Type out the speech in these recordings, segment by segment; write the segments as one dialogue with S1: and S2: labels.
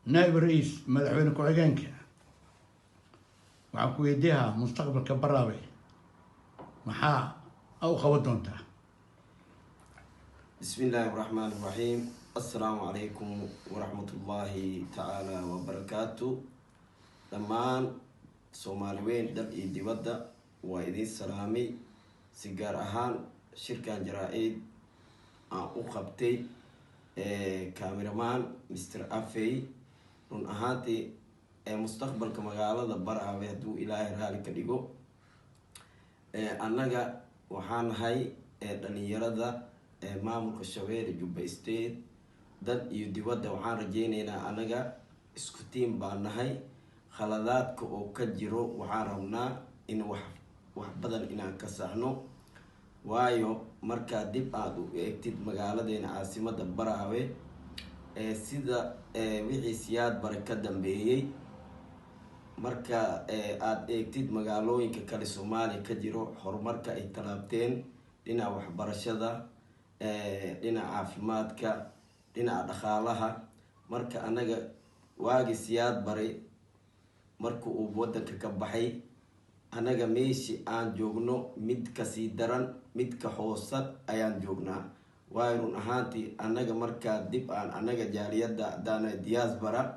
S1: Naa'ib ra'iis, madaxweyne ku-xigeenka, waxaan ku weydiiyaa, mustaqbalka Baraawe maxaa u qaban doontaa?
S2: Bismi illaahi raxmaan raxiim. Assalaamu calaykum waraxmatullaahi tacaala wabarakaatu. Dhammaan Soomaali weyn, dal iyo dibadda, waa idiin salaamay. Si gaar ahaan shirkan jaraa-id aan u qabtay cameraman Mr Afey. Run ahaantii, mustaqbalka magaalada Baraawe, hadduu Ilaahay raali ka dhigo, annaga waxaa nahay dhalinyarada maamulka Shabeelle Jubba State, dal iyo dibadda. Waxaan rajeyneynaa, annaga isku team baan nahay. Khaladaadka oo ka jiro waxaan rabnaa in wax badan inaan ka saxno, waayo markaa dib aada u eegtid magaaladeena caasimada Baraawe, sida wixii Siyaad Bare ka dambeeyey, marka aada eegtid magaalooyinka kale Soomaaliya ka jiro, horumarka ay tallaabteen dhinaca waxbarashada, dhinaca caafimaadka, dhinaca dhaqaalaha. Marka anaga waagi Siyaad Bare marka uu wadanka ka baxay, annaga meeshii aan joogno mid kasii daran, mid ka hoosan ayaan joognaa. Waayo, run ahaantii, annaga markaa dib aan annaga jaaliyadda haddaana diaspora,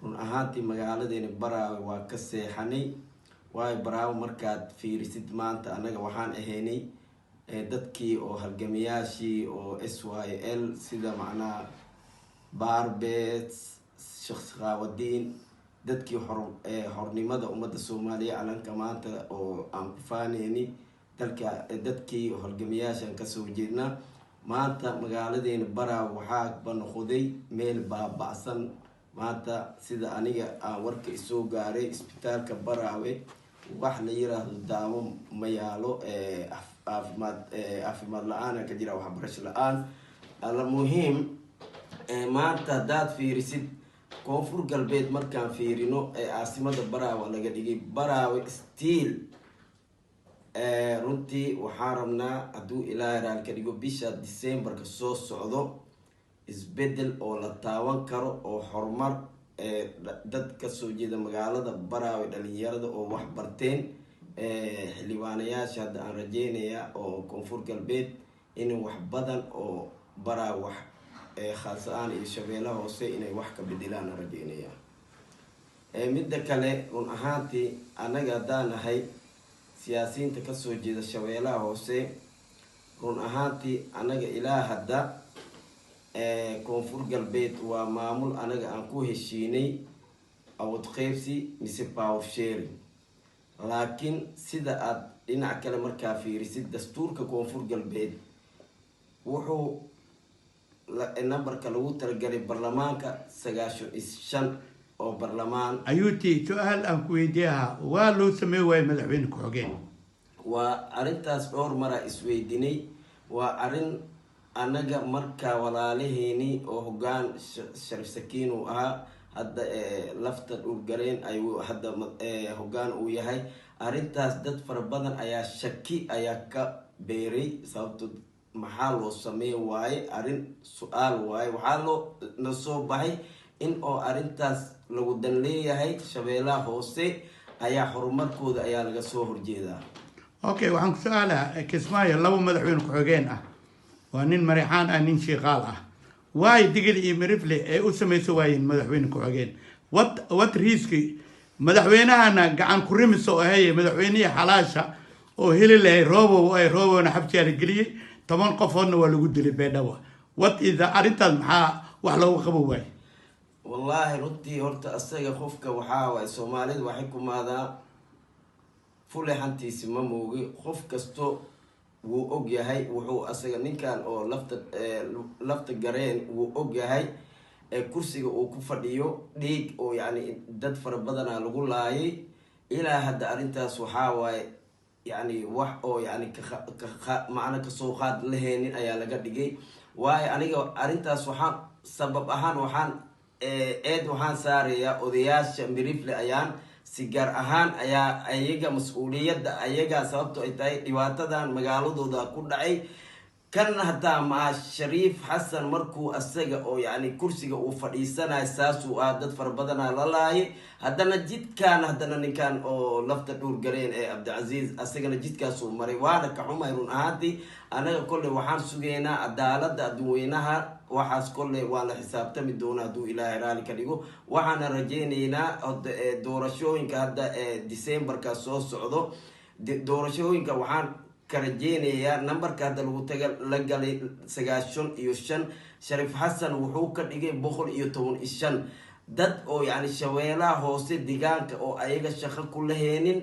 S2: run ahaantii magaaladeena Baraawe waa ka seexanay. Waayo, Baraawe markaad fiirisid maanta, annaga waxaan ahaynay dadkii oo halgamayaashii oo SYL, sida macnaha Baarbet, Sheekh Sakhaawadiin, dadkii xornimada ummadda Soomaaliya, calanka maanta oo aan ku faaneyni dalka, dadkii halgamayaashan kasoo jeedna. Maanta magaaladeena Baraawe waxaa ba noqday meel baabacsan. Maanta, sida aniga aan warka isoo gaaray, isbitaalka Baraawe wax la yiraahdo daawo ma yaalo. Caafimaad, caafimaad la-aan ka jira, waxbarasho la-aan. Almuhiim, maanta haddaad fiirisid Koonfur Galbeed, markaan fiirino caasimada Baraawe laga dhigay, Baraawe still. Runtii waxaan rabnaa, hadduu Ilaahay raal ka dhigo, bisha Decemberka soo socdo isbedel oo la taaban karo oo horumar dad kasoo jeeda magaalada Baraawe, dhalinyarada oo wax barteen, xildhibaanayaasha hadda aan rajeynaya oo Koonfur Galbeed, in wax badan oo Baraawe, wax khaas ahaan iyo Shabeellaha Hoose, inay wax ka bedelaan aan rajeynaya. Midda kale, run ahaantii, annaga haddaan nahay siyaasiyiinta kasoo jeeda Shabeellaha Hoose, run ahaantii annaga ilaa hadda Koonfur Galbeed waa maamul anaga aan ku heshiinay awood qeybsi mise power sharing. Laakiin sida aad dhinac kale markaa fiirisid, dastuurka Koonfur Galbeed wuxuu numberka lagu talagalay baarlamaanka 95 oo barlamaan.
S1: Ayuuti, su-aal aan ku weydiiyaha: waa loo samey waayo madaxweyne ku-xigeen?
S2: Waa arrintaas dhowr maraa isweydinay. Waa arrin annaga marka walaalaheeni oo hoggaan Shariif Sakiin uu ahaa, hadda lafta dhulgareen ayuu hadda hoggaan uu yahay. Arrintaas dad fara badan ayaa shaki ayaa ka beeray. Sababto maxaa loo sameey waaye? Arrin su-aal waaye. Waxaa loo na soo baxay in oo arrintaas lagu dan leeyahay Shabeellaha Hoose ayaa horumarkooda ayaa laga soo horjeedaa.
S1: Okay, waxaan ku su-aalaha: Kismaayo laba madaxweyne ku-xigeen ah, waa nin Marixaan ah, nin Shiiqaal ah. Waay Digil iyo Mirifle ee u samayso waayeen madaxweyne ku-xigeen? What riski? Madaxweynahana gacan ku rimis oo ahaye, madaxweynihii xalaasha oo heli lahay Robow ay Robowna xabsiyaa la geliyey, 10 qofoodna waa lagu dilay Beedhawa. What is arrintaas? Maxaa wax loogu qabo waaye?
S2: Wallaahi, runtii, horta asaga qofka waxaa waay, Soomaalida waxay kumaadaa fule xantiisi ma moogi. Qof kasto wuu og yahay wuxuu asaga ninkan oo lafta gareen wuu og yahay kursiga uu ku fadhiyo dhiig oo yacni dad fara badanaa lagu laayay. Ilaa hadda arrintaas waxaa waaye yacni wax oo yacni macna kasoo qaad lahaynin ayaa laga dhigay. Waayo, aniga arrintaas waxaan sabab ahaan waxaan eed waxaan saarayaa odayaasha Mirifle ayaan si gaar ahaan ayaa ayaga mas-uuliyadda ayaga, sababto ay tahay dhibaatadan magaaladooda ku dhacay. Kan hataa maa Shariif Xasan markuu asaga oo yani kursiga uu fadhiisanayo, saasuu ah, dad fara badanaa la laayay. Haddana jidkaan, haddana ninkan oo lafta dhuur galeen ee Cabdicasiis, asagana jidkaasuu maray, waana ka xumay run ahaantii. Anaga kolley waxaan sugeynaa cadaalada adduunweynaha. Waxaas kolley waa la xisaabtami doona hadduu Ilaahay raali ka dhigo. Waxaana rajeyneynaa doorashooyinka hadda ee Decemberka soo socdo. Doorashooyinka waxaan ka rajeynayaa numberka hadda lagu taga la galay 95, Shariif Xasan wuxuu ka dhigay 115. Dad oo yani Shabeelaha Hoose deegaanka oo ayaga shaqo ku laheenin,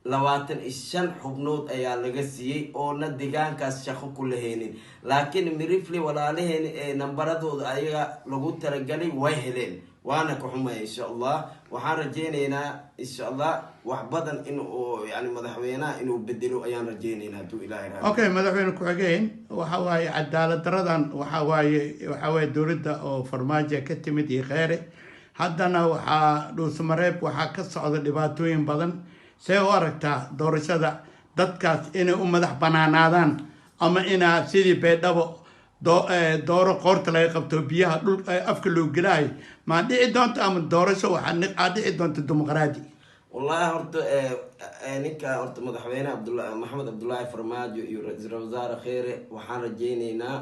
S2: 25 xubnood ayaa laga siiyey oona deegaankaas shaqo ku laheenin, laakiin Mirifle walaalaheen ee nambaradooda ayaga lagu talagalay way heleen. Waana ka xumaya. Insha Allah waxaan rajeyneynaa, insha Allah, wax badan in uu yani madaxweynaha inuu bedelo ayaan rajeyneynaa hadduu Ilaahay raali.
S1: Okay, madaxweyne ku-xigeen, waxa waaye cadaalad daradan waxa waaye dowladda oo Farmaajo ka timid iyo Kheyre. Haddana waxaa Dhuusamareeb waxaa ka socda dhibaatooyin badan. See u aragtaa doorashada dadkaas inay u madax banaanaadaan, ama inaa sidii Baydhabo dooro qoorta laga qabto, biyaha dhul afka loo gelaayo maa dhici doonto, ama doorasho waxaa dhici doonta dimuqraadi?
S2: Wallahi horta ninka horta madaxweyne Abdula Maxamed Cabdullaahi Farmaajo iyo ra-iisul wasaare Kheyre waxaan rajeyneynaa